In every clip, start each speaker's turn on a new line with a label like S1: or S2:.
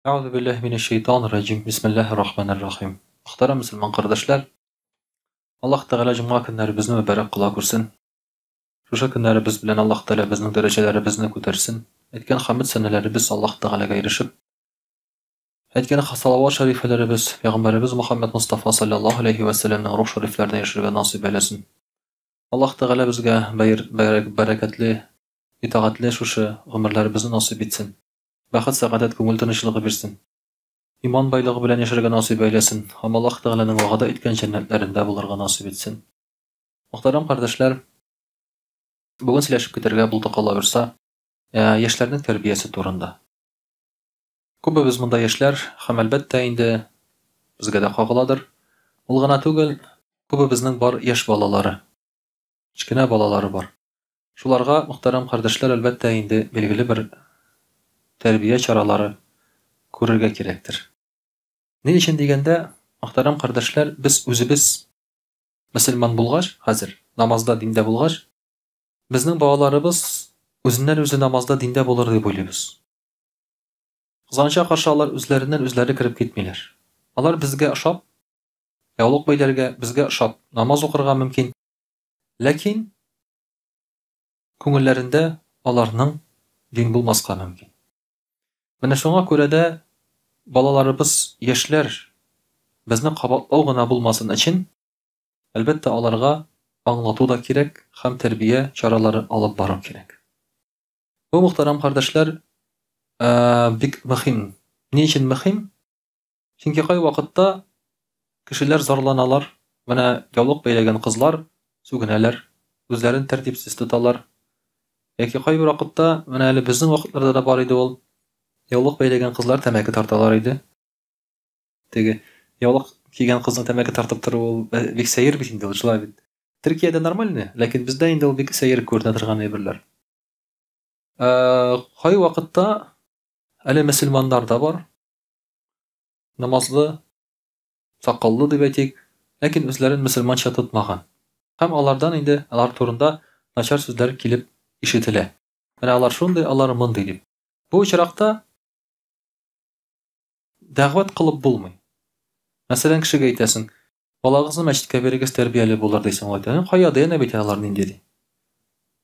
S1: Әгъузу биллаһи минәш шәйтанир раҗим. Бисмиллаһир рахманир рахим. Мөхтәрәм мөселман кардәшләр, Аллаһ Тәгалә җомга көннәребезне мөбарәк кыла күрсен. Шушы көннәребез белән Аллаһ Тәгалә безнең дәрәҗәләребезне күтәрсен. Әйткән хәмд сәнәләребез Аллаһ Тәгаләгә ирешеп, әйткән салават шәрифәләребез Пәйгамбәребез Мөхәммәд Мостафа саллаллаһу алейһи вә сәлләмнең рух шәрифләренә ирешергә насыйп әйләсен. Аллаһ Тәгалә безгә бәрәкәтле, итагатьле шушы гомерләребезне насыйп итсен. Бәхет, сәгадәт, күңел тынычлыгы бирсен. Иман байлыгы белән яшәргә насыйп әйләсен һәм Аллаһ Тәгаләнең вәгъдә иткән җәннәтләрендә булырга насыйп итсен. Мөхтәрәм кардәшләр, бүген сөйләшеп китәргә булдык Алла бирса, яшьләрнең тәрбиясе турында. Күбебез монда яшьләр һәм әлбәттә инде безгә дә кагыладыр. Ул гына түгел, күбебезнең бар яшь балалары, кечкенә балалары бар. Шуларга, мөхтәрәм кардәшләр, әлбәттә инде, билгеле бер тәрбия чаралары күрергә кирәктер. Ни өчен дигәндә, мөхтәрәм кардәшләр, без үзебез мөселман булгач, хәзер намазда, диндә булгач, безнең балаларыбыз үзеннән-үзе намазда, диндә булыр дип уйлыйбыз. Кызганычка каршы, алар үзләреннән-үзләре кереп китмиләр. Алар безгә ошап, яулык бәйләргә, безгә ошап, намаз укырга мөмкин. Ләкин күңелләрендә аларның дин булмаска мөмкин. Менә шуңа күрә дә балаларыбыз, яшьләр безне кабатлау гына булмасын өчен, әлбәттә, аларга аңлату да кирәк һәм тәрбия чаралары алып бару кирәк. Бу, мөхтәрәм кардәшләр, бик мөһим. Ни өчен мөһим? Чөнки кайвакытта кешеләр зарланалар, менә яулык бәйләгән кызлар сүгенәләр, үзләрен тәртипсез тоталар. Яки кайбер вакытта, менә әле безнең вакытларда да бар иде ул, яулык бәйләгән кызлар тәмәке тарталар иде. Теге яулык кигән кызның тәмәке тартып торуы ул бик сәер бит инде ул, шулай бит. Төркиядә нормально, ләкин бездә инде ул бик сәер күренә торган әйберләр. Кайвакытта әле мөселманнар да бар, намазлы, сакаллы дип әйтик, ләкин үзләрен мөселманча тотмаган. Һәм алардан инде алар турында начар сүзләр килеп ишетелә. Менә алар шундый, алар мондый дип. Бу очракта дәгъват кылып булмый. Мәсәлән, кешегә әйтәсең, Балагызны мәчеткә бирегез, тәрбияле булыр, дисең. Ул әйтә, кая ди, әнә бит алар нинди, ди.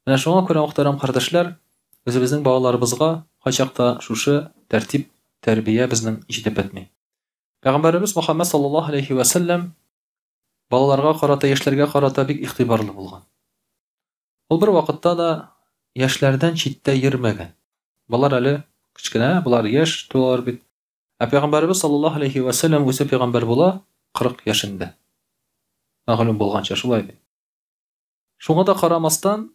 S1: Менә шуңа күрә, мөхтәрәм кардәшләр, үзебезнең балаларыбызга кайчакта шушы тәртип, тәрбия безнең җитеп бетми. Пәйгамбәребез Мөхәммәд саллаллаһу алейһи вә сәлләм балаларга карата, яшьләргә карата бик игътибарлы булган. Ул бер вакытта да яшьләрдән читтә йөрмәгән. Болар әле кечкенә, болар яшь тулар бит. Ә пәйгамбәребез саллаллаһу алейһи вә сәлләм үзе пәйгамбәр була 40 яшендә. Мәгълүм булганча, шулай бит. Шуңа да карамастан,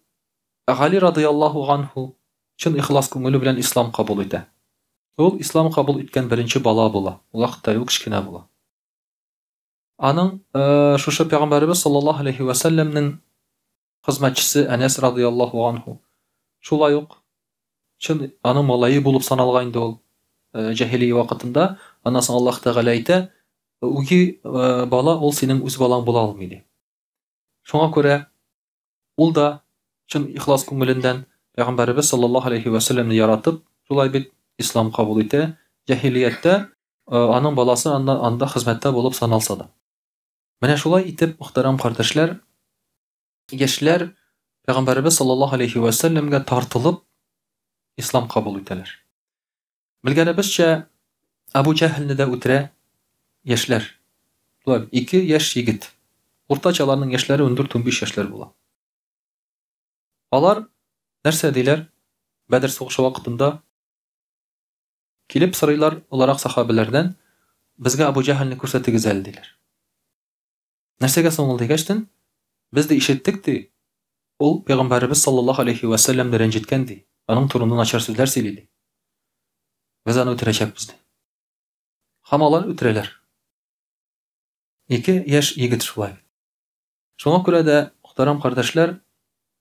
S1: Гали радыяллаһу анһу чын ихлас күңеле белән ислам кабул итә. Ул ислам кабул иткән беренче бала була. Ул вакытта ул кечкенә була. Аның шушы пәйгамбәребез саллаллаһу алейһи вә сәлләмнең хезмәтчесе Әнәс радыяллаһу анһу шулай ук чын аның малае булып саналган инде ул җаһилия вакытында. Аннан соң Аллаһ Тәгалә әйтә, үги бала ул синең үз балаң була алмый ди. Шуңа күрә ул да чын ихлас күңеленнән Пәйгамбәребез саллаллаһу алейһи вә сәлләмне яратып, шулай бит ислам кабул итә. Җаһилияттә аның баласы анда, анда хезмәттә булып саналса да. Менә шулай итеп, мөхтәрәм кардәшләр, яшьләр Пәйгамбәребез саллаллаһу алейһи вә сәлләмгә тартылып ислам кабул итәләр. Белгәнебезчә, Абу Җәһелне дә үтерә яшьләр. Шулай бит, ике яшь егет. Уртача аларның яшьләре 14-15 яшьләр була. Алар нәрсә диләр? Бәдер сугышы вакытында килеп сорыйлар оларак сахабәләрдән, безгә Абу Җәһелне күрсәтегез әле диләр. Нәрсәгә соң ул дигәчтен, без ди ишеттек ди, ул пәйгамбәребез саллаллаһу алейһи вә сәлләмне рәнҗеткән ди, аның турында начар сүзләр сөйли ди. Без аны үтерәчәкбез ди. Һәм алар үтерәләр. Ике яшь егет шулай. Шуңа күрә дә, мөхтәрәм кардәшләр,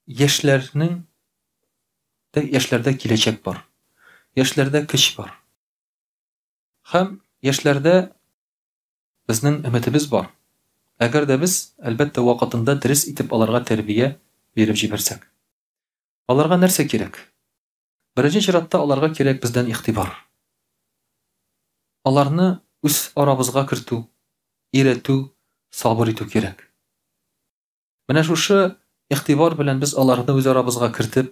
S1: яшьләрнең дә яшьләрдә киләчәк бар. Яшьләрдә көч бар. Һәм яшьләрдә Безнең өметебез бар. Әгәр дә без, әлбәттә, вакытында дөрес итеп аларга тәрбия биреп җибәрсәк. Аларга нәрсә кирәк? Беренче чиратта аларга кирәк бездән игътибар. Аларны үз арабызга кертү, өйрәтү, сабыр итү кирәк. Менә шушы игътибар белән без аларны үз арабызга кертеп,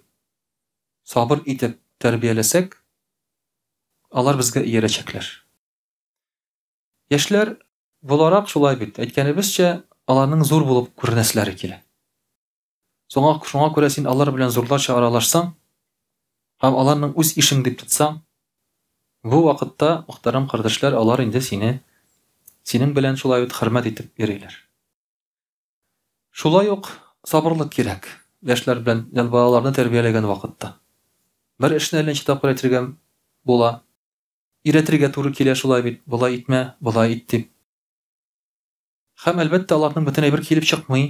S1: сабыр итеп тәрбияләсәк, алар безгә иярәчәкләр. Яшьләр буларак шулай бит, әйткәнебезчә, аларның зур булып күренәселәре килә. Шуңа, шуңа күрә син алар белән зурларча аралашсаң һәм аларның үз ишең дип тотсаң, бу вакытта, мөхтәрәм кардәшләр, алар инде сине синең белән шулай бит хөрмәт итеп йөриләр. Шулай ук сабырлык кирәк яшьләр белән балаларны тәрбияләгән вакытта. Бер эшне әллә ничә тапкыр әйтергә була. Өйрәтергә туры килә шулай бит, болай итмә, болай ит дип. Һәм, әлбәттә, аларның бөтен әйбер килеп чыкмый.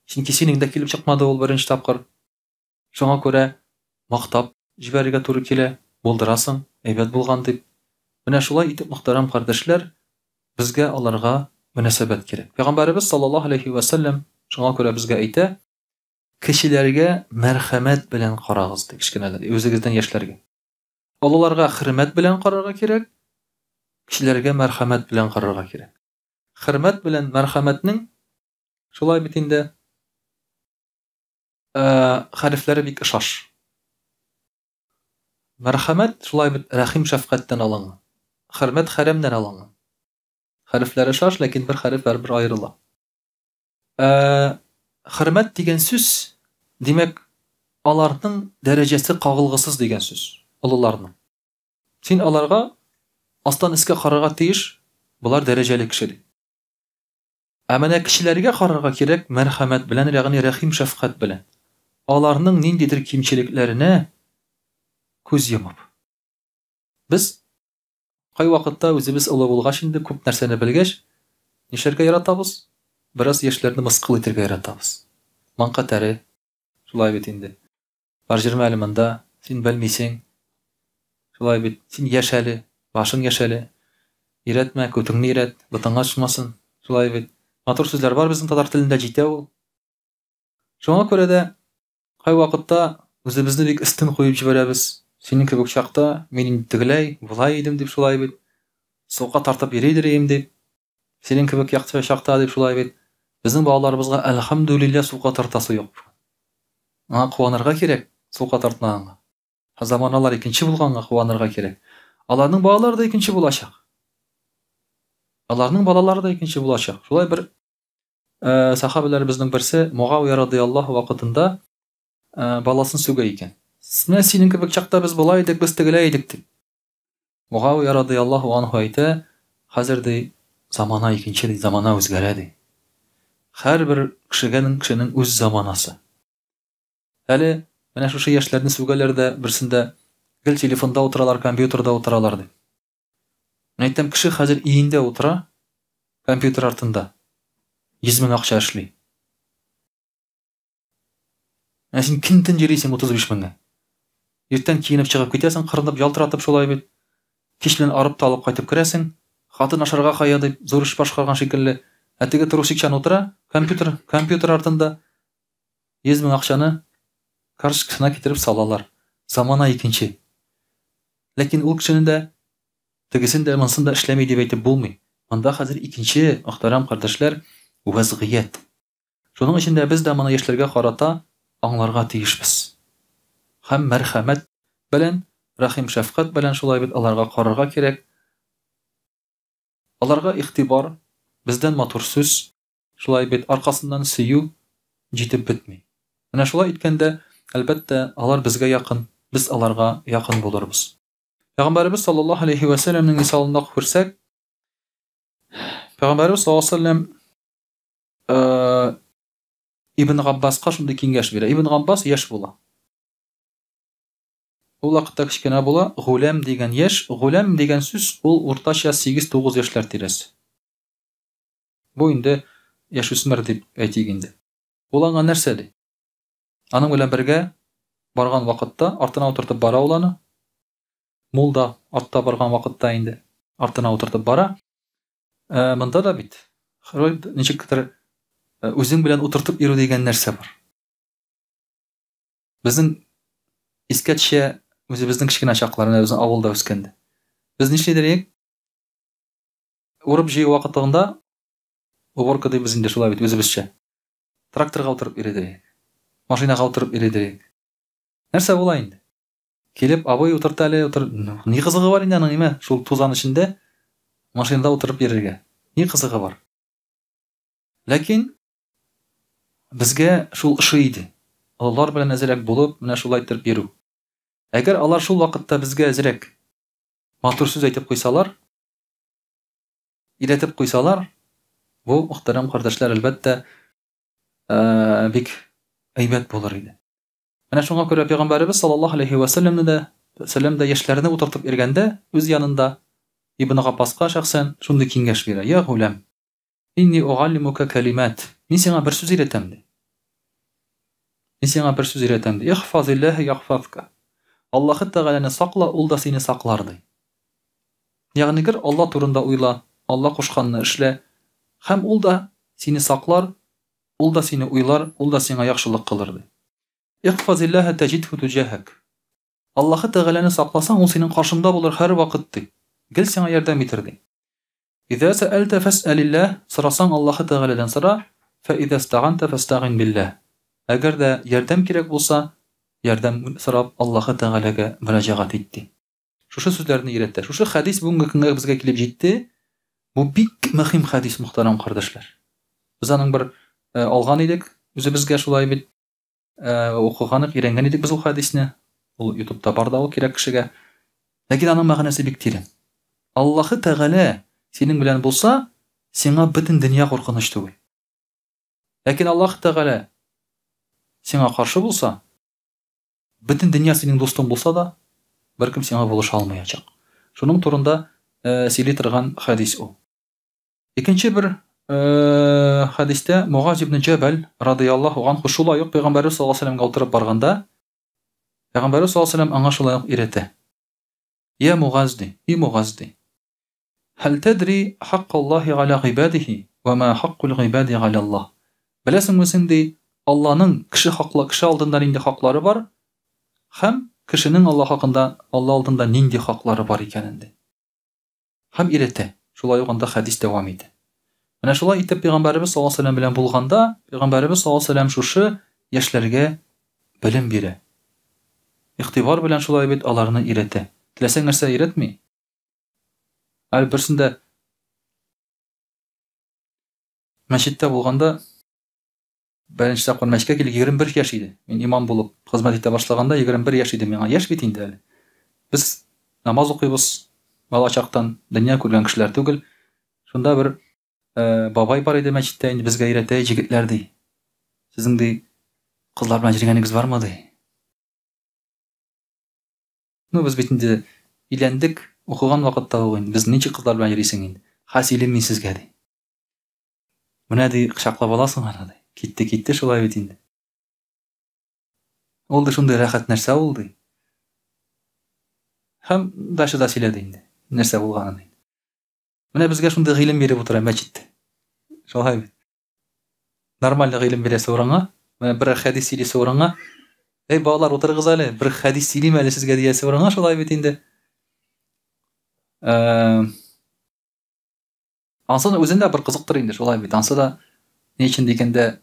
S1: Чөнки синең дә килеп чыкмады ул беренче тапкыр. Шуңа күрә мактап җибәрергә туры килә, булдырасың, әйбәт булган дип. Менә шулай итеп, мөхтәрәм кардәшләр, безгә аларга мөнәсәбәт кирәк. Пәйгамбәребез саллаллаһу алейһи вә сәлләм шуңа күрә безгә әйтә, кечеләргә мәрхәмәт белән карагыз, ди, кечкенәләр, үзегездән яшьләргә. Олыларга хөрмәт белән карарга кирәк, кечеләргә мәрхәмәт белән карарга кирәк. Хөрмәт белән мәрхәмәтнең шулай бит инде хәрефләре бик ошаш. Мәрхәмәт шулай бит рәхим шәфкатьтән алынган. Хөрмәт хәрәмнән алынган. Хәрефләре ошаш, ләкин бер хәреф бәрбер аерыла. Хөрмәт дигән сүз, димәк, аларның дәрәҗәсе кагылгысыз дигән сүз, олыларның. Син аларга астан өскә карарга тиеш, болар дәрәҗәле кеше дип. Ә менә кечеләргә карарга кирәк мәрхәмәт белән, ягъни рәхим-шәфкать белән. Аларның ниндидер кимчелекләренә күз йомып. Без кайвакытта үзебез олы булгач инде, күп нәрсәне белгәч, нишләргә яратабыз? Бераз яшьләрне мыскыл итәргә яратабыз. Маңка тәре, шулай бит инде. Бар җөрмә әле монда, син белмисең. Шулай бит, син яшь әле, башың яшь әле. Өйрәтмә, күтеңне өйрәт, ботыңа чумасын. Шулай бит. Матур сүзләр бар безнең татар телендә, җитә ул. Шуңа күрә дә кайвакытта үзебезне бик өстен куеп җибәрәбез. Синең кебек чакта мин инде тегеләй, болай идем дип шулай бит. Сука тартып йөридер идем дип. Синең кебек якты чакта дип шулай бит. Безнең балаларыбызга әлхәмдүлилләһ сука тартасы юк. Аңа куанырга кирәк, сука тартмаганга. Заманалар икенче булганга куанырга кирәк. Аларның балалары да икенче булачак. Аларның балалары да икенче булачак. Шулай бер э, сахабәләребезнең берсе Мугавия радияллаһу вакытында э, баласын сүгә икән. Менә синең кебек чакта без болай идек, без тегеләй идек дип. Мугавия радыяллаһу анһу әйтә, Хәзер, ди, замана икенче, ди, замана үзгәрә, ди. Һәрбер кешегәнең кешенең үз заманасы. Әле менә шушы яшьләрне сүгәләр дә, берсендә гел телефонда утыралар, компьютерда утыралар, ди. Мин әйтәм, кеше хәзер өендә утыра, компьютер артында 100 мең акча эшли. Ә син көн-төн йөрисең 35 меңгә. Иртән киенеп чыгып китәсең, кырынып, ялтыратып шулай бит. Кич белән арып талып кайтып керәсең. Хатын ашарга кая дип, зур эш башкарган шикелле. Ә теге трусикчан утыра, компьютер, компьютер артында 100 мең акчаны карточкасына китереп салалар. Замана икенче. Ләкин ул кешене дә, тегесен дә, монысын да эшләми дип әйтеп булмый. Монда хәзер икенче, мөхтәрәм кардәшләр, вәзгыять. Шуның өчен дә без дә моны яшьләргә карата аңларга тиешбез. Һәм мәрхәмәт белән, рәхим-шәфкать белән шулай бит аларга карарга кирәк. Аларга игътибар, бездән матур сүз, шулай бит аркасыннан сөю җитеп бетми. Менә шулай иткәндә, әлбәттә, алар безгә якын, без аларга якын булырбыз. Пәйгамбәребез саллаллаһу алейһи вә сәлләмнең мисалында күрсәк, Пәйгамбәребез саллаллаһу алейһи вә сәлләм Ибн Габбаска шундый киңәш бирә. Ибн Габбас яшь була. Ул вакытта кечкенә була, гуләм дигән яшь, гуләм дигән сүз ул уртача 8-9 яшьләр тирәсе. Бу инде яшүсмер дип әйтик инде. Ул аңа нәрсә ди? Аның белән бергә барган вакытта артына утыртып бара ул аны. Мулда артта барган вакытта инде артына утыртып бара. Ә, монда да бит ничектер үзең белән утыртып йөрү дигән нәрсә бар. Безнең искә төшә үзебезнең кечкенә чаклар, менә безнең авылда үскәндә. Без нишлидер идек? Урып җыю вакытында уборка дибез инде шулай бит үзебезчә. Тракторга утырып йөридер идек. Машинага утырып йөридер идек. Нәрсә була инде? Килеп, абый утырт әле, утыр. Ни кызыгы бар инде аның, име? Шул тузан эчендә машинада утырып йөрергә. Ни кызыгы бар? Ләкин безгә шул ошый иде. Олылар белән әзрәк булып, менә шулай иттереп йөрү. Әгәр алар шул вакытта безгә әзрәк матур сүз әйтеп куйсалар, өйрәтеп куйсалар, бу, мөхтәрәм кардәшләр, әлбәттә, бик әйбәт булыр иде. Менә шуңа күрә пәйгамбәребез саллаллаһу алейхи ва сәлләмне дә, сәлләм дә яшьләрне утыртып йөргәндә, үз янында Ибн Габбаска шәхсән шундый киңәш бирә: "Я гулям, инни угаллимука калимат". Мин сиңа бер сүз өйрәтәм, ди. Мин сиңа бер сүз өйрәтәм, ди. Ихфазиллаһа яхфазка. Аллаһы Тәгаләне сакла, ул да сине саклар, ди. Ягъни гел Алла турында уйла, Алла кушканны эшлә, һәм ул да сине саклар, ул да сине уйлар, ул да сиңа яхшылык кылыр, ди. Ихфазиллаһа тәҗидһу туҗаһак. Аллаһы Тәгаләне сакласаң, ул синең каршыңда булыр һәрвакыт, ди. Гел сиңа ярдәм итер, ди. Иза сәәлтә фәсәлилләһ, сорасаң Аллаһы Тәгаләдән сора, фә иза стәганта фәстәгыйн билләһ. Әгәр дә ярдәм кирәк булса, ярдәм сорап Аллаһы Тәгаләгә мөрәҗәгать ит, ди. Шушы сүзләрне өйрәтә. Шушы хәдис бүгенге көнгә безгә килеп җитте. Бу бик мөһим хәдис, мөхтәрәм кардәшләр. Без аның бер э, алган идек үзебезгә шулай бит. Э, укыган идек, өйрәнгән идек без ул хәдисне. Ул YouTube'та бар да ул кирәк кешегә. Ләкин аның мәгънәсе бик тирән. Аллаһы Тәгалә синең белән булса, сиңа бөтен дөнья куркыныч түгел. Ләкин Аллаһы Тәгалә сиңа каршы булса, Бөтен дөнья синең дустың булса да, беркем сиңа булыша алмаячак. Шуның турында сөйли торган хәдис ул. Икенче бер хәдистә Мугаз ибн Җәбәл радыяллаһу анху шулай ук Пәйгамбәрбез саллаллаһу алейһи ва сәлләмгә утырып барганда, Пәйгамбәрбез саллаллаһу алейһи ва сәлләм аңа шулай ук өйрәтә. Я Мугаз ди, и Мугаз ди. Һәл тәдри хаккаллаһи галя гыйбадихи вә ма хаккул гыйбади галяллаһ. Беләсеңме син, ди, Алланың кеше хаклы кеше алдында нинди хаклары бар һәм кешенең Алла хакында Алла алдында нинди хаклары бар икәнен, ди. Һәм өйрәтә. Шулай ук анда хәдис дәвам итә. Менә шулай итеп Пәйгамбәребез саллаллаһу алейһи ва сәлләм белән булганда, Пәйгамбәребез саллаллаһу алейһи ва сәлләм шушы яшьләргә белем бирә. Игътибар белән шулай бит аларны өйрәтә. Теләсәң нәрсә өйрәтми. Әле берсендә мәчеттә булганда беренче тапкыр мәчеткә килеп 21 яшь иде. Мин имам булып хезмәт итә башлаганда 21 яшь иде миңа. Яшь бит инде әле. Без намаз укыйбыз балачактан, дөнья күргән кешеләр түгел. Шунда бер э, бабай бар иде мәчеттә, инде безгә өйрәтә, җегетләр ди. Сезнең ди кызлар белән йөргәнегез бармы ди. Ну, без бит инде өйләндек, укыган вакытта ук инде. Без ничек кызлар белән йөрисең инде? Хә, сөйлим мин сезгә, ди. Менә, ди, кочаклап аласың аны, ди. Китте, китте шулай бит инде. Ул ди шундый рәхәт нәрсә ул, ди. Һәм дальше да сөйләде инде, нәрсә булганын. Менә безгә шундый гыйлем биреп утыра мәчеттә. Шулай бит. Нормальный гыйлем бирәсе урынга, менә бер хәдис сөйлисе урынга, эй, балалар, утырыгыз әле, бер хәдис сөйлим әле сезгә диясе урынга, шулай бит инде. Э, ансы үзендә бер кызыктыр инде, шулай бит. Ансы да ни өчен дигәндә,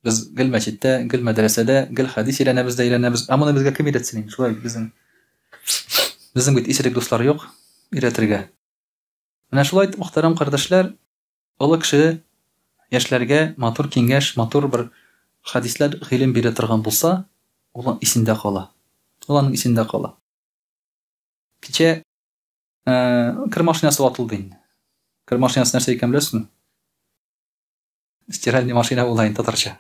S1: без гел мәчеттә, гел мәдрәсәдә, гел хәдис өйрәнәбез дә өйрәнәбез. Ә моны безгә кем өйрәтсен инде? Шулай бит безнең. Безнең бит исерек дуслар юк өйрәтергә. Менә шулай итеп, мөхтәрәм кардәшләр, Олы кеше яшьләргә матур киңәш, матур бер хәдисләр, гыйлем бирә торган булса, ул исендә кала. Ул аның исендә кала. Кичә кер машинасы ватылды инде. Кер машинасы нәрсә икән беләсезме? Стиральный машина була инде татарча.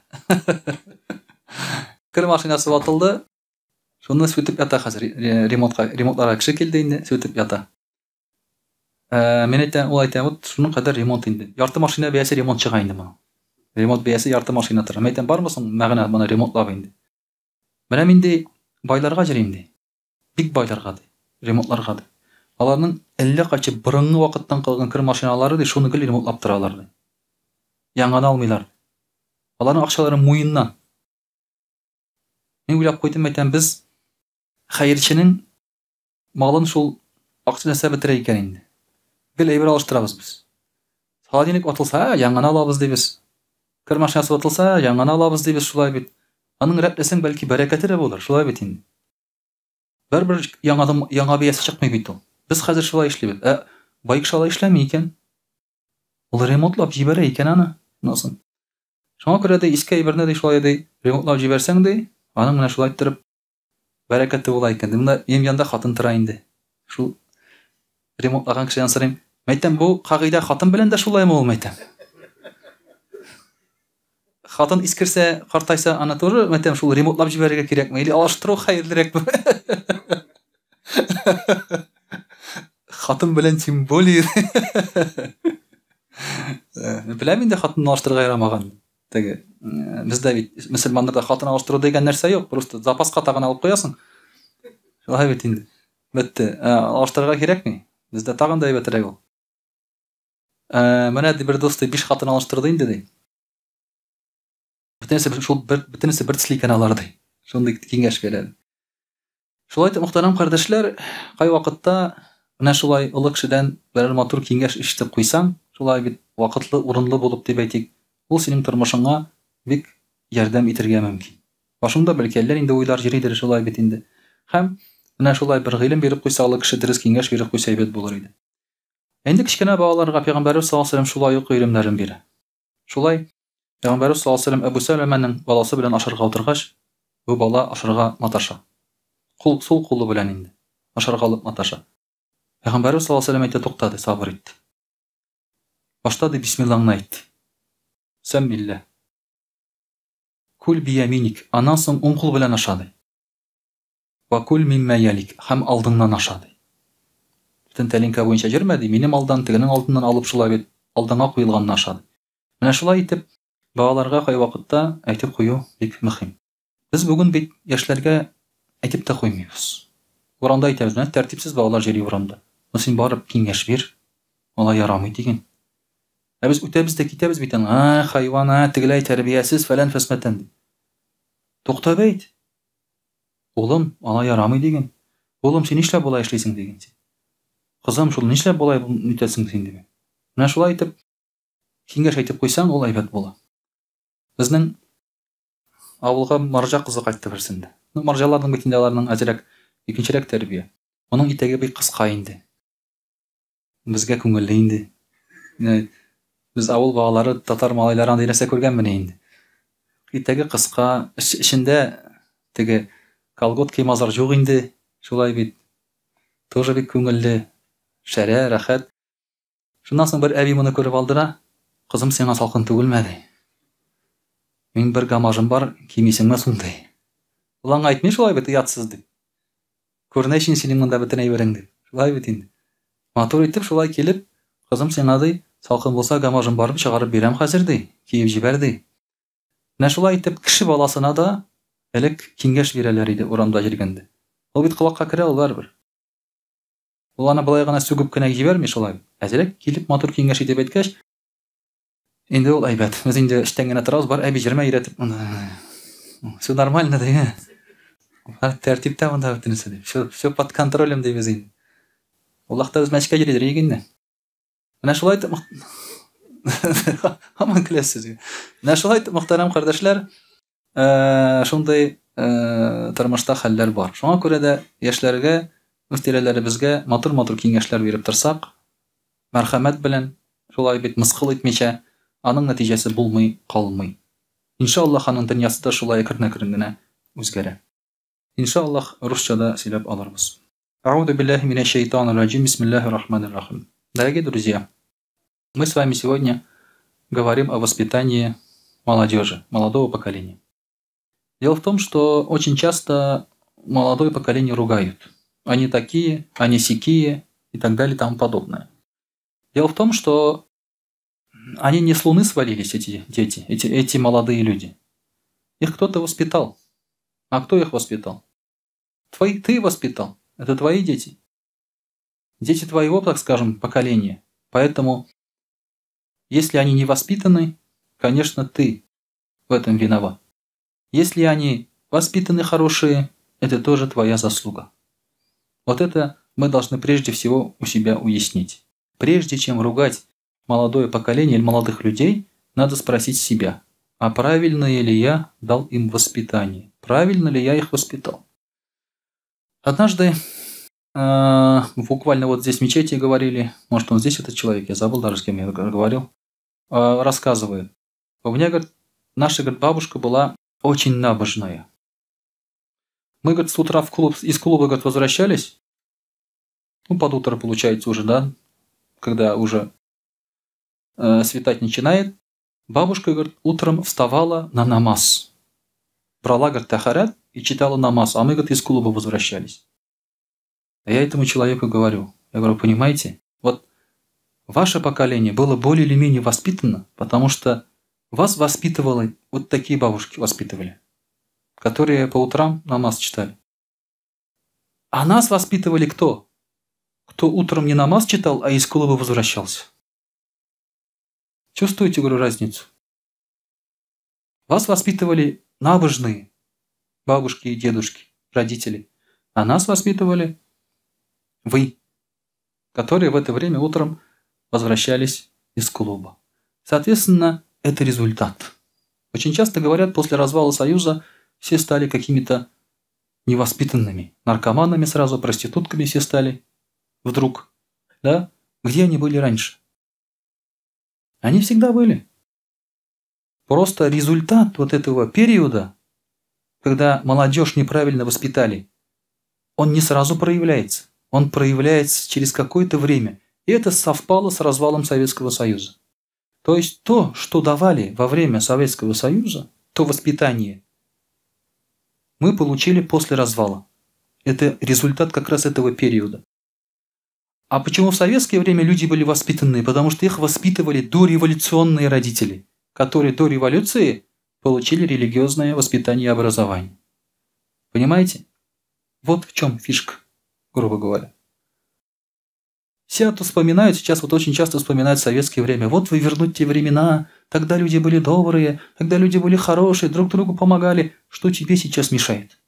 S1: Кер машинасы ватылды. Шуны сүтеп ята хәзер. Ремонтка, ремонтларга кеше килде инде, сүтеп ята. Ә, мин әйтәм, ул әйтә, вот шуның кадәр ремонт инде. Ярты машина бәясе ремонт чыга инде моның. Ремонт бәясе ярты машина тора. Мин әйтәм, бармы соң мәгънә моны ремонтлап инде? Менә мин ди байларга йөрим ди. Бик байларга ди. Ремонтларга ди. Аларның әллә кайчы борынгы вакыттан калган кер машиналары ди, шуны гел ремонтлап торалар ди. Яңаны алмыйлар. Аларның акчалары муеннан. Мин уйлап куйдым, әйтәм, без хәерченең Малын шул Акча нәрсә бетерә икән инде? Гел әйбер алыштырабыз без. Холодильник ватылса, яңаны алабыз дибез. Кер машинасы ватылса, яңаны алабыз дибез, шулай бит. Аның рәтләсәң, бәлки бәрәкәте дә булыр, шулай бит инде. Бер-бер яңадан яңа биясе чыкмый бит ул. Без хәзер шулай эшлибез. Ә бай кеше алай эшләми икән. Ул ремонтлап җибәрә икән аны. Шуннан Шуңа күрә ди, иске әйберне ди шулай ди, ремонтлап җибәрсәң ди, аның менә шулай иттереп бәрәкәте була икән. Монда минем янда хатын тора инде. Шул ремонтлаган кешедән сорыйм. Мәйтәм, бу кагыйдә хатын белән дә шулаймы ул, мәйтәм. Хатын искерсә, картайса, аны тоже, мәйтәм, шул ремонтлап җибәрергә кирәкме или алыштыру хәерлерәкме? Хатын белән тем более. Беләм инде хатынны алыштырырга ярамаган. Теге бездә бит мөселманнарда хатын алыштыру дигән нәрсә юк, просто запаска тагын алып куясың. Шулай бит инде. Бетте. Алыштырырга кирәкми. Бездә тагын да әйбәтрәк ул. Менә ди бер дус ди биш хатын алыштырды инде ди. Бөтенесе шул бер бөтенесе бер төсле икән алар ди. Шундый киңәш бирә. Шулай итеп, мөхтәрәм кардәшләр, кайвакытта менә шулай олы кешедән берәр матур киңәш ишетеп куйсаң, шулай бит вакытлы, урынлы булып дип әйтик, ул синең тормышыңа бик ярдәм итергә мөмкин. Башыңда бәлки әллә нинди уйлар йөридер, шулай бит инде. Һәм менә шулай бер гыйлем биреп куйса, олы кеше дөрес киңәш биреп куйса әйбәт булыр иде. Ә инде кечкенә балаларга Пәйгамбәребез саллаллаһу алейһи ва сәлләм шулай ук гыйлемнәрен бирә. Шулай, Пәйгамбәребез саллаллаһу алейһи ва сәлләм Әбу Сәләмәнең баласы белән ашарга утыргач, бу бала ашарга маташа. Кул, сул кулы белән инде ашарга алып маташа. Пәйгамбәребез саллаллаһу алейһи ва сәлләм әйтә, тукта, ди, сабыр ит. Башта, ди, бисмиллаңны әйт. Сәммилла. Кул бияминик, аннан соң уң кул белән аша, ди. Вә кул миммә ялик, һәм алдыңнан аша, ди. Бөтен тәлинкә буенча йөрмә, ди, минем алдан, тегенең алдыннан алып шулай бит, алдыңа куелганны аша, ди. Менә шулай итеп, балаларга кайвакытта әйтеп кую бик мөһим. Без бүген бит яшьләргә әйтеп тә куймыйбыз. Урамда әйтәбез, менә тәртипсез балалар йөри урамда. Ну син барып киңәш бир, алай ярамый диген. Ә без үтәбез дә китәбез бит аны, а, хайван, а, тегеләй тәрбиясез, фәлән фәсмәтән дип. Туктап әйт. Улым, алай ярамый диген. Улым, син нишләп болай эшлисең диген син. Кызым, шул нишләп болай нитәсең син диген. Менә шулай итеп киңәш әйтеп куйсаң, ул әйбәт була. Безнең авылга марҗа кызы кайтты берсендә. Ну, марҗаларның бит инде аларның әзрәк икенчерәк тәрбия. Моның итәге бик кыска инде. Безгә күңелле инде. Без авыл балалары, татар малайлары андый нәрсә күргәнмени инде. Итәге кыска, эчендә теге колготки мазар юк инде, шулай бит. Тоже бик күңелле, шәрә, рәхәт. Шуннан соң бер әби моны күреп алды да, кызым, сиңа салкын түгелме, ди. Мин бер гамажым бар, кимисеңме соң, ди. Ул аңа әйтми шулай бит, оятсыз дип. Күренә өчен синең монда бөтен әйберең дип. Шулай бит инде. Матур итеп шулай килеп, кызым сиңа ди, салкын булса гамажын барып чыгарып бирәм хәзер ди, киеп җибәр ди. Менә шулай итеп кеше баласына да элек киңәш бирәләр иде урамда йөргәндә. Ул бит колакка керә ул барыбер. Ул аны болай гына сүгеп кенә җибәрми шулай. Әзрәк килеп матур киңәш итеп әйткәч, Инде ул әйбәт. Без инде эштән генә торабыз, бар әби җырма өйрәтеп. Все нормально ди. Бар тәртиптә монда бөтенесе дип. Все, все под контролем дибез инде. Аллаһ та үз мәчкә йөридер инде. Менә шулай итеп һаман көләсез. Менә шулай итеп, мөхтәрәм кардәшләр, шундый тормышта хәлләр бар. Шуңа күрә дә яшьләргә, үз тирәләребезгә матур-матур киңәшләр биреп торсак, мәрхәмәт белән, шулай бит мыскыл итмичә, аның нәтиҗәсе булмый калмый. Иншаллаһ, аның дөньясы да шулай әкрен-әкрен генә үзгәрә. Иншаллаһ, русча да сөйләп алырбыз. Әгъузу биллаһи минәш шәйтанир раҗим. Бисмиллаһир рахманир рахим. Дорогие друзья, мы с вами сегодня говорим о воспитании молодежи, молодого поколения. Дело в том, что очень часто молодое поколение ругают. Они такие, они сякие и так далее и тому подобное. Дело в том, что они не с луны свалились, эти дети, эти молодые люди. Их кто-то воспитал. А кто их воспитал? Ты воспитал. Это твои дети. Дети твоего, так скажем, поколения. Поэтому, если они не воспитаны, конечно, ты в этом виноват. Если они воспитаны хорошие, это тоже твоя заслуга. Вот это мы должны прежде всего у себя уяснить. Прежде чем ругать молодое поколение или молодых людей, надо спросить себя, а правильно ли я дал им воспитание? Правильно ли я их воспитал? Однажды, буквально вот здесь в мечети говорили, может он здесь этот человек, я забыл даже, с кем я говорил, рассказывает. У меня, говорит, наша, говорит, бабушка была очень набожная. Мы, говорит, с утра в клуб, из клуба, говорит, возвращались, ну, под утро получается уже, да, когда уже светать начинает. Бабушка, говорит, утром вставала на намаз. Брала, говорит, тахарат и читала намаз, а мы, говорит, из клуба возвращались. А я этому человеку говорю, я говорю, понимаете, вот ваше поколение было более или менее воспитано, потому что вас воспитывало, вот такие бабушки воспитывали, которые по утрам намаз читали. А нас воспитывали кто? Кто утром не намаз читал, а из клуба возвращался. Чувствуете, говорю, разницу? Вас воспитывали набожные бабушки и дедушки, родители. А нас воспитывали вы, которые в это время утром возвращались из клуба. Соответственно, это результат. Очень часто говорят, после развала Союза все стали какими-то невоспитанными. Наркоманами сразу, проститутками все стали вдруг. Да? Где они были раньше? Они всегда были. Просто результат вот этого периода, когда молодежь неправильно воспитали, он не сразу проявляется. Он проявляется через какое-то время. И это совпало с развалом Советского Союза. То есть то, что давали во время Советского Союза, то воспитание, мы получили после развала. Это результат как раз этого периода. А почему в советское время люди были воспитанные? Потому что их воспитывали дореволюционные родители, которые до революции получили религиозное воспитание и образование. Понимаете? Вот в чем фишка, грубо говоря. Все это вспоминают, сейчас вот очень часто вспоминают советское время. Вот вы вернуть те времена, тогда люди были добрые, тогда люди были хорошие, друг другу помогали. Что тебе сейчас мешает?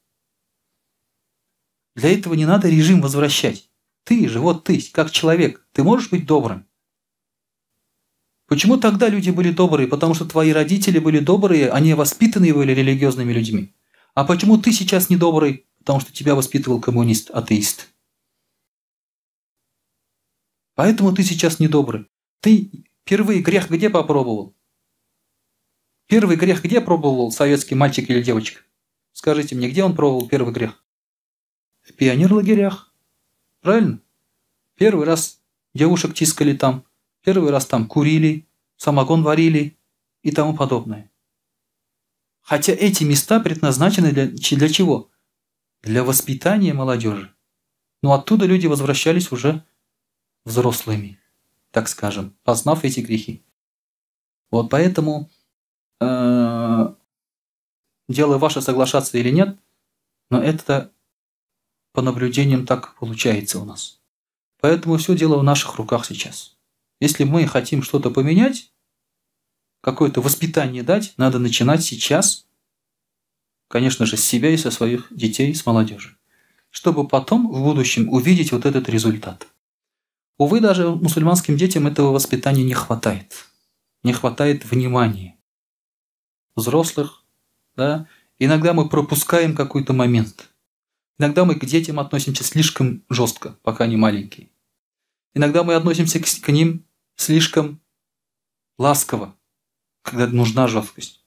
S1: Для этого не надо режим возвращать. Ты же, вот ты, как человек, ты можешь быть добрым? Почему тогда люди были добрые? Потому что твои родители были добрые, они воспитанные были религиозными людьми. А почему ты сейчас не добрый? Потому что тебя воспитывал коммунист, атеист. Поэтому ты сейчас не добрый. Ты первый грех где попробовал? Первый грех где пробовал советский мальчик или девочка? Скажите мне, где он пробовал первый грех? В пионерлагерях. Правильно? Первый раз девушек тискали там, первый раз там курили, самогон варили и тому подобное. Хотя эти места предназначены для чего? Для воспитания молодежи. Но оттуда люди возвращались уже взрослыми, так скажем, познав эти грехи. Вот поэтому дело ваше соглашаться или нет, но это по наблюдениям так получается у нас. Поэтому все дело в наших руках сейчас. Если мы хотим что-то поменять, какое-то воспитание дать, надо начинать сейчас, конечно же, с себя и со своих детей, с молодежи, чтобы потом в будущем увидеть вот этот результат. Увы, даже мусульманским детям этого воспитания не хватает. Не хватает внимания взрослых. Да? Иногда мы пропускаем какой-то момент. Иногда мы к детям относимся слишком жестко, пока они маленькие. Иногда мы относимся к ним слишком ласково, когда нужна жесткость.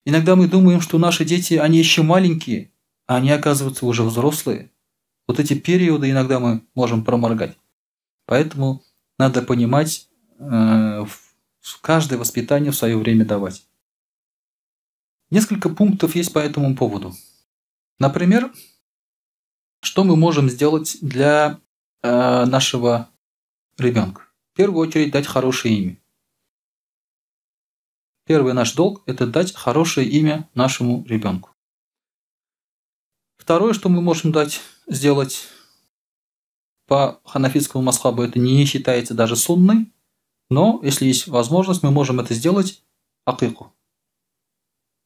S1: Иногда мы думаем, что наши дети, они еще маленькие, а они оказываются уже взрослые. Вот эти периоды иногда мы можем проморгать. Поэтому надо понимать, каждое воспитание в свое время давать. Несколько пунктов есть по этому поводу. Например, что мы можем сделать для нашего ребенка? В первую очередь дать хорошее имя. Первый наш долг – это дать хорошее имя нашему ребенку. Второе, что мы можем сделать по ханафитскому мазхабу, это не считается даже сунной, но если есть возможность, мы можем это сделать акику.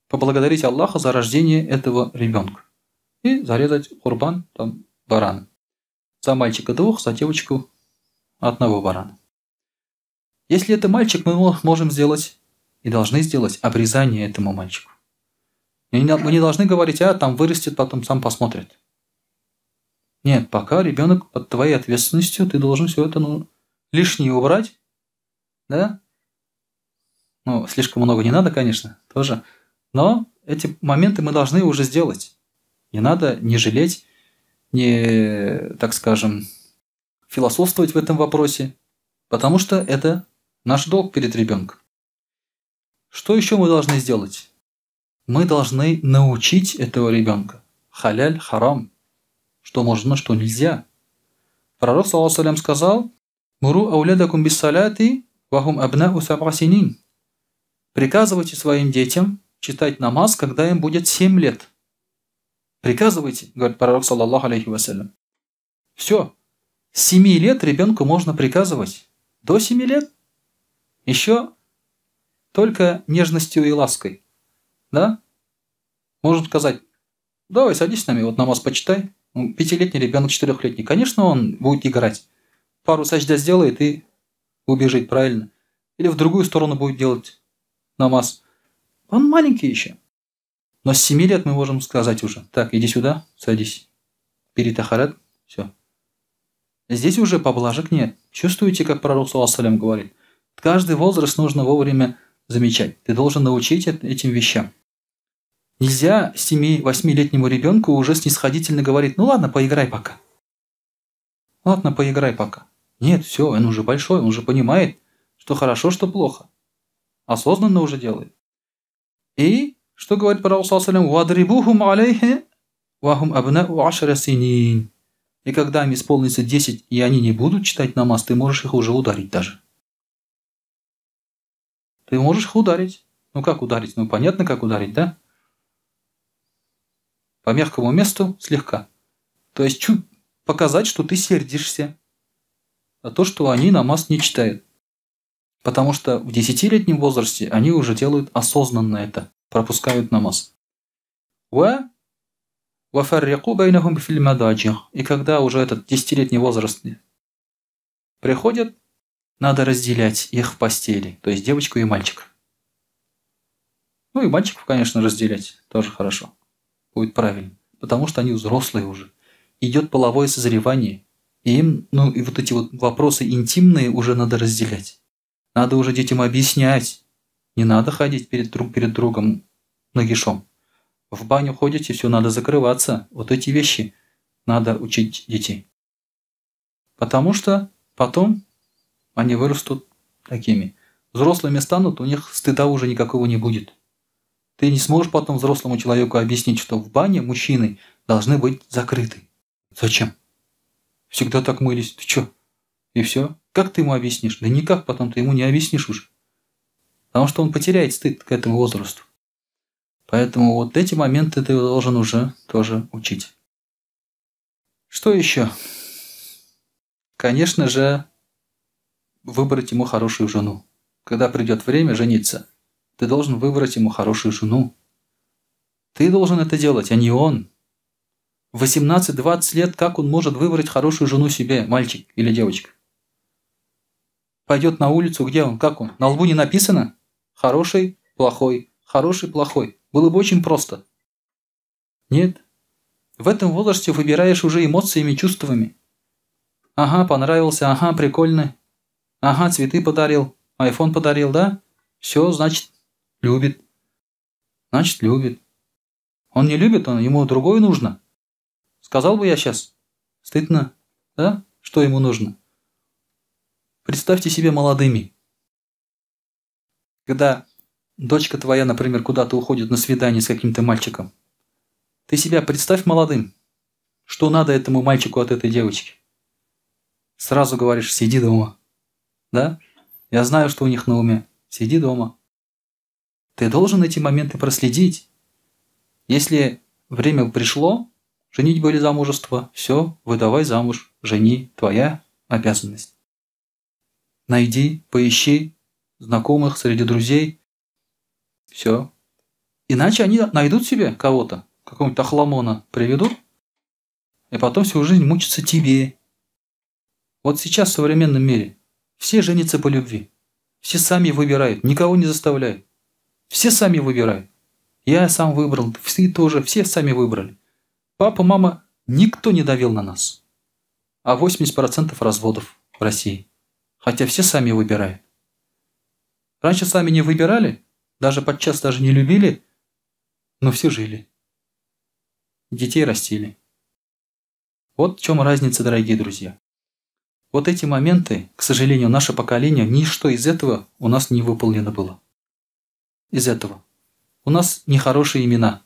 S1: Поблагодарить Аллаха за рождение этого ребенка и зарезать курбан, там, барана. За мальчика 2, за девочку 1 барана. Если это мальчик, мы можем сделать и должны сделать обрезание этому мальчику. Мы не должны говорить, а там вырастет, потом сам посмотрит. Нет, пока ребенок под твоей ответственностью, ты должен все это, лишнее убрать. Да? Ну, слишком много не надо, конечно, тоже. Но эти моменты мы должны уже сделать. Не надо не жалеть, не, так скажем, философствовать в этом вопросе, потому что это наш долг перед ребенком. Что еще мы должны сделать? Мы должны научить этого ребенка халяль, харам, что можно, что нельзя. Пророк, саллаллаху алейхи ва саллям, сказал: «Муру аулядакум биссаляти вахум абнау саб'a синин». Приказывайте своим детям читать намаз, когда им будет 7 лет. Приказывайте, говорит пророк, саллаллаху алейхи ва саллям. Все. С 7 лет ребенку можно приказывать. До 7 лет еще только нежностью и лаской. Да? Можно сказать: давай садись с нами, вот намаз почитай. Ну, 5-летний ребенок, 4-летний. Конечно, он будет играть. Пару сажда сделает и убежит, правильно? Или в другую сторону будет делать намаз. Он маленький еще. Но с 7 лет мы можем сказать уже: так, иди сюда, садись. Бери тахарат, все. Здесь уже поблажек нет. Чувствуете, как пророк, саллаллаху алейхи ва саллям, говорит? Каждый возраст нужно вовремя замечать. Ты должен научить этим вещам. Нельзя 7-8-летнему ребенку уже снисходительно говорить: ну ладно, поиграй пока. Ладно, поиграй пока. Нет, все, он уже большой, он уже понимает, что хорошо, что плохо. Осознанно уже делает. И что говорит пророк, саллаллаху алейхи ва саллям? «Вадрибухум алейхи вахум абнау ашра синин». И когда им исполнится 10, и они не будут читать намаз, ты можешь их уже ударить даже. Ты можешь их ударить. Ну как ударить? Ну понятно, как ударить, да? По мягкому месту слегка. То есть чуть показать, что ты сердишься за то, что они намаз не читают. Потому что в 10-летнем возрасте они уже делают осознанно это, пропускают намаз. И когда уже этот 10-летний возраст приходит, надо разделять их в постели, то есть девочку и мальчика. Ну и мальчиков, конечно, разделять тоже хорошо. Будет правильно. Потому что они взрослые уже. Идет половое созревание. И им, ну и вот эти вот вопросы интимные уже надо разделять. Надо уже детям объяснять. Не надо ходить друг перед другом нагишом. В баню ходите, все, надо закрываться. Вот эти вещи надо учить детей. Потому что потом они вырастут такими. Взрослыми станут, у них стыда уже никакого не будет. Ты не сможешь потом взрослому человеку объяснить, что в бане мужчины должны быть закрыты. Зачем? Всегда так мылись. Ты чё? И все. Как ты ему объяснишь? Да никак потом ты ему не объяснишь уже. Потому что он потеряет стыд к этому возрасту. Поэтому вот эти моменты ты должен уже тоже учить. Что еще? Конечно же, выбрать ему хорошую жену. Когда придет время жениться, ты должен выбрать ему хорошую жену. Ты должен это делать, а не он. В 18-20 лет как он может выбрать хорошую жену себе, мальчик или девочка? Пойдет на улицу, где он, как он? На лбу не написано? Хороший, плохой, хороший, плохой. Было бы очень просто. Нет. В этом возрасте выбираешь уже эмоциями, чувствами. Ага, понравился, ага, прикольно. Ага, цветы подарил, айфон подарил, да? Все, значит, любит. Значит, любит. Он не любит, он, ему другое нужно. Сказал бы я сейчас. Стыдно, да? Что ему нужно? Представьте себе молодыми. Когда дочка твоя, например, куда-то уходит на свидание с каким-то мальчиком, ты себя представь молодым. Что надо этому мальчику от этой девочки? Сразу говоришь: сиди дома. Да? Я знаю, что у них на уме. Сиди дома. Ты должен эти моменты проследить. Если время пришло, женитьба или замужество, все, выдавай замуж, жени, твоя обязанность. Найди, поищи знакомых среди друзей. Все. Иначе они найдут себе кого-то, какого-нибудь охламона приведут, и потом всю жизнь мучатся тебе. Вот сейчас в современном мире все женятся по любви. Все сами выбирают, никого не заставляют. Все сами выбирают. Я сам выбрал, все тоже, все сами выбрали. Папа, мама, никто не давил на нас. А 80% разводов в России. Хотя все сами выбирают. Раньше сами не выбирали, даже подчас даже не любили, но все жили. Детей растили. Вот в чем разница, дорогие друзья. Вот эти моменты, к сожалению, наше поколение, ничто из этого у нас не выполнено было. Из этого. У нас нехорошие имена.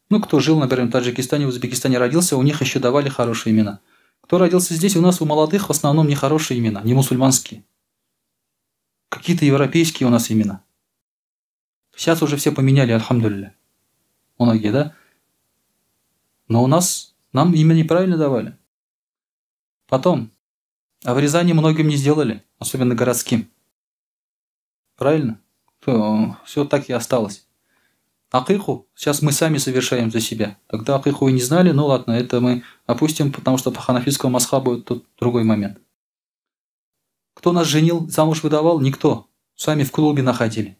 S1: Ну, кто жил, например, в Таджикистане, в Узбекистане родился, у них еще давали хорошие имена. Кто родился здесь, у нас у молодых в основном нехорошие имена, не мусульманские. Какие-то европейские у нас имена. Сейчас уже все поменяли, альхамдулилля. Многие, да? Но у нас, нам имя неправильно давали. Потом, обрезание многим не сделали, особенно городским. Правильно? Все так и осталось. Акику сейчас мы сами совершаем за себя. Тогда акику и не знали, ну ладно, это мы опустим, потому что по ханафитскому мазхабу тут другой момент. Кто нас женил, замуж выдавал? Никто. Сами в клубе находили.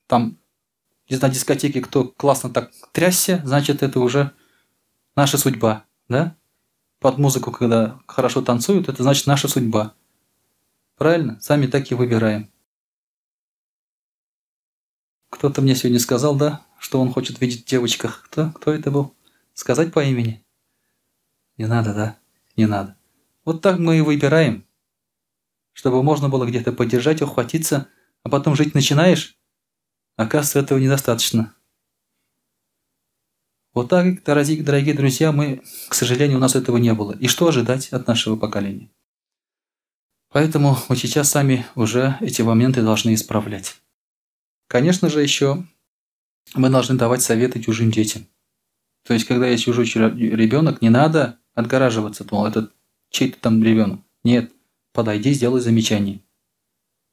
S1: Там, на дискотеке кто классно так трясся, значит, это уже наша судьба, да? Под музыку, когда хорошо танцуют, это значит наша судьба. Правильно? Сами так и выбираем. Кто-то мне сегодня сказал, да, что он хочет видеть в девочках. Кто? Кто это был? Сказать по имени? Не надо, да? Не надо. Вот так мы и выбираем, чтобы можно было где-то поддержать, ухватиться, а потом жить начинаешь, оказывается, этого недостаточно. Вот так, дорогие друзья, мы, к сожалению, у нас этого не было. И что ожидать от нашего поколения? Поэтому мы сейчас сами уже эти моменты должны исправлять. Конечно же, еще мы должны давать советы чужим детям. То есть, когда есть чужой ребенок, не надо отгораживаться, мол, это чей-то там ребенок. Нет, подойди, сделай замечание,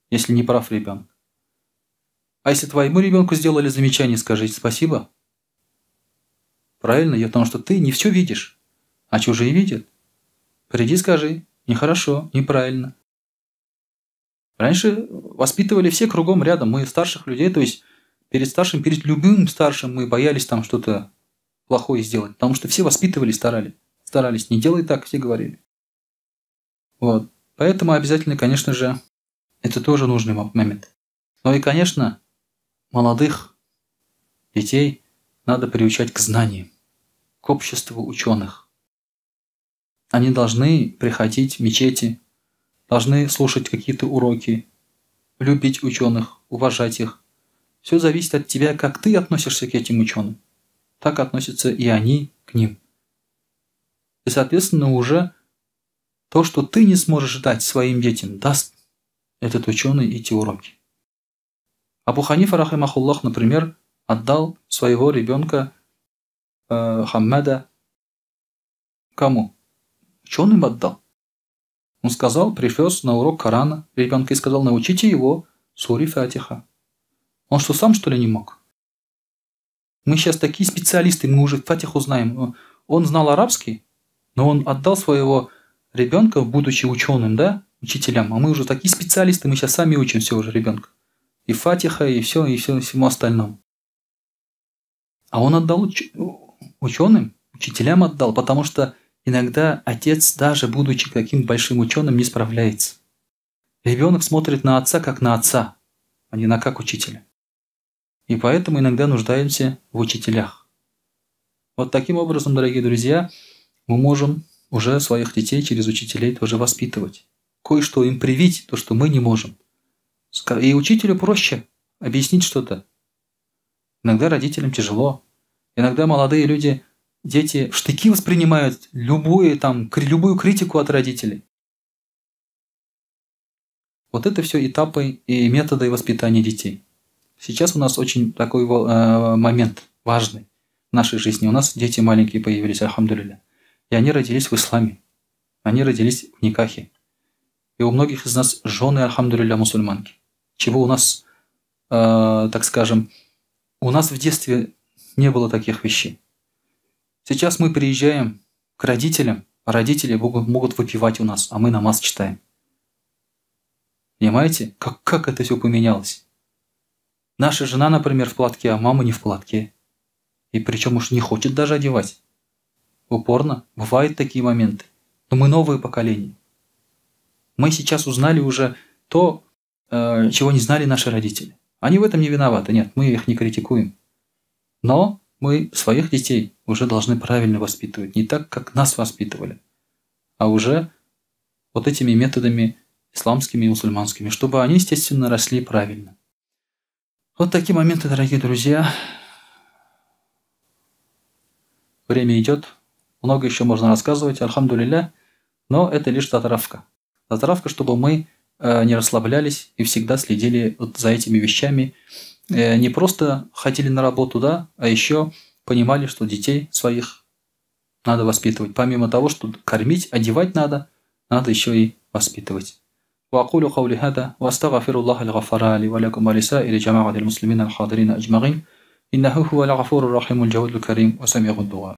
S1: если не прав ребенок. А если твоему ребенку сделали замечание, скажи спасибо. Правильно? Потому что ты не все видишь, а чужие видят. Приди, скажи, нехорошо, неправильно. Раньше воспитывали все кругом рядом, мы старших людей, то есть перед старшим, перед любым старшим мы боялись там что-то плохое сделать, потому что все воспитывали, старались, не делай так, все говорили. Вот. Поэтому обязательно, конечно же, это тоже нужный момент. Но и, конечно, молодых детей надо приучать к знаниям, к обществу ученых. Они должны приходить в мечети, должны слушать какие-то уроки, любить ученых, уважать их. Все зависит от тебя, как ты относишься к этим ученым. Так относятся и они к ним. И, соответственно, уже то, что ты не сможешь дать своим детям, даст этот ученый эти уроки. Абу Ханифа, рахимахуллах, например, отдал своего ребенка Хаммада кому? Ученым отдал. Он сказал, привез на урок Корана ребенка и сказал, научите его суре Фатиха. Он что, сам что ли не мог? Мы сейчас такие специалисты, мы уже Фатиху знаем. Он знал арабский, но он отдал своего ребенка, будучи ученым, да, учителям. А мы уже такие специалисты, мы сейчас сами учим все уже ребенка. И Фатиха, и все, и все, всему остальному. А он отдал ученым, учителям отдал, потому что иногда отец, даже будучи каким большим ученым, не справляется. Ребенок смотрит на отца, как на отца, а не на как учителя. И поэтому иногда нуждаемся в учителях. Вот таким образом, дорогие друзья, мы можем уже своих детей через учителей тоже воспитывать. Кое-что им привить, то, что мы не можем. И учителю проще объяснить что-то. Иногда родителям тяжело. Иногда молодые люди, дети в штыки воспринимают любую, там, любую критику от родителей. Вот это все этапы и методы воспитания детей. Сейчас у нас очень такой момент важный в нашей жизни. У нас дети маленькие появились, альхамдулилля. И они родились в исламе. Они родились в никахе. И у многих из нас жены, альхамдулилля, мусульманки. Чего у нас, так скажем, у нас в детстве не было таких вещей. Сейчас мы приезжаем к родителям, Родители могут выпивать у нас, а мы намаз читаем. Понимаете, как это все поменялось? Наша жена, например, в платке, а мама не в платке. И причем уж не хочет даже одевать. Упорно. Бывают такие моменты. Но мы новое поколение. Мы сейчас узнали уже то, чего не знали наши родители. Они в этом не виноваты. Нет, мы их не критикуем. Но мы своих детей уже должны правильно воспитывать. Не так, как нас воспитывали, а уже вот этими методами исламскими и мусульманскими, чтобы они, естественно, росли правильно. Вот такие моменты, дорогие друзья. Время идет. Много еще можно рассказывать, альхамдулилля. Но это лишь затравка. Затравка, чтобы мы не расслаблялись и всегда следили вот за этими вещами. Не просто ходили на работу, да, а еще понимали, что детей своих надо воспитывать. Помимо того, что кормить, одевать надо, надо еще и воспитывать. وأقول قولي هذا وأستغفر الله الغفار لي ولكم ولسائر جماعة المسلمين الحاضرين أجمعين إنه هو الغفور الرحيم الجواد الكريم وسميع الدعاء.